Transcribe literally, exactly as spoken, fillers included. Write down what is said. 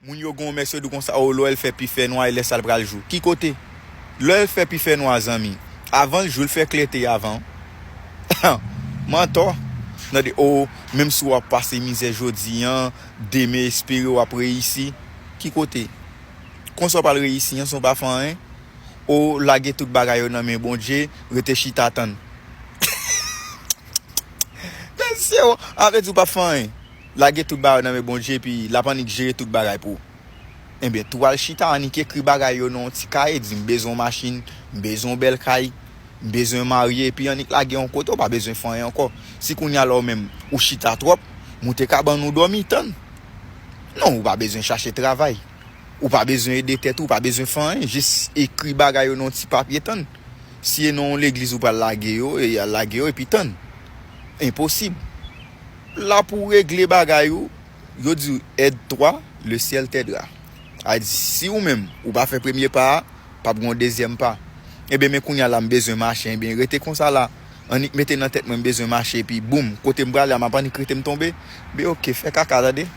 Moun yo gen yon mès yo di konsa, o, lè l fè pi fè nwa, e lè sa l pral jou. Ki kote? Lè l fè pi fè nwa, zanmi. Avan l jou, l fè klète avan. Mantò. Tande, o, menm si w ap pase mizè jodi an, demen espere w ap reyisi. Ki kote? Konsa w pral reyisi an, si w pa fè anyen. O, lage tout bagay yo nan men Bondye, rete chita tann. Mesye, o, avèdi w p ap fè anyen. Lage tout bagay nan men Bondye, epi l ap annik jere tout bagay pou ou. Ebyen, tou al chita, annik ekri bagay yo nan yon ti kaye, di, "M bezwen yon machin, m bezwen yon bèl kay, m bezwen marye," epi annik lage yon kote, ou pa bezwen fè anyen ankò. Si kounye a la ou menm, ou chita twòp, moute kabann ou dòmi, tann. Non, ou pa bezwen chache travay. Ou pa bezwen ede tèt ou, ou pa bezwen fè anyen, jis ekri bagay yo nan yon ti papye, tann. Si e nan yon legliz ou pral lage yo, e al lage yo, epi tann. Enposib. La pou w regle bagay ou, yo di w, "Aide-toi, le ciel t'aidera." A di, si ou menm, ou pa fè premye pa a, p ap gen yon dezyèm pa. Ebyen, men kounye a la, m bezwen mache, ebyen, rete konsa la. Annik mete nan tèt mwen, m bezwen mache, epi boum, kote m prale a, m ap annik rete m tonbe. Ebyen, oke, fè kaka, tande.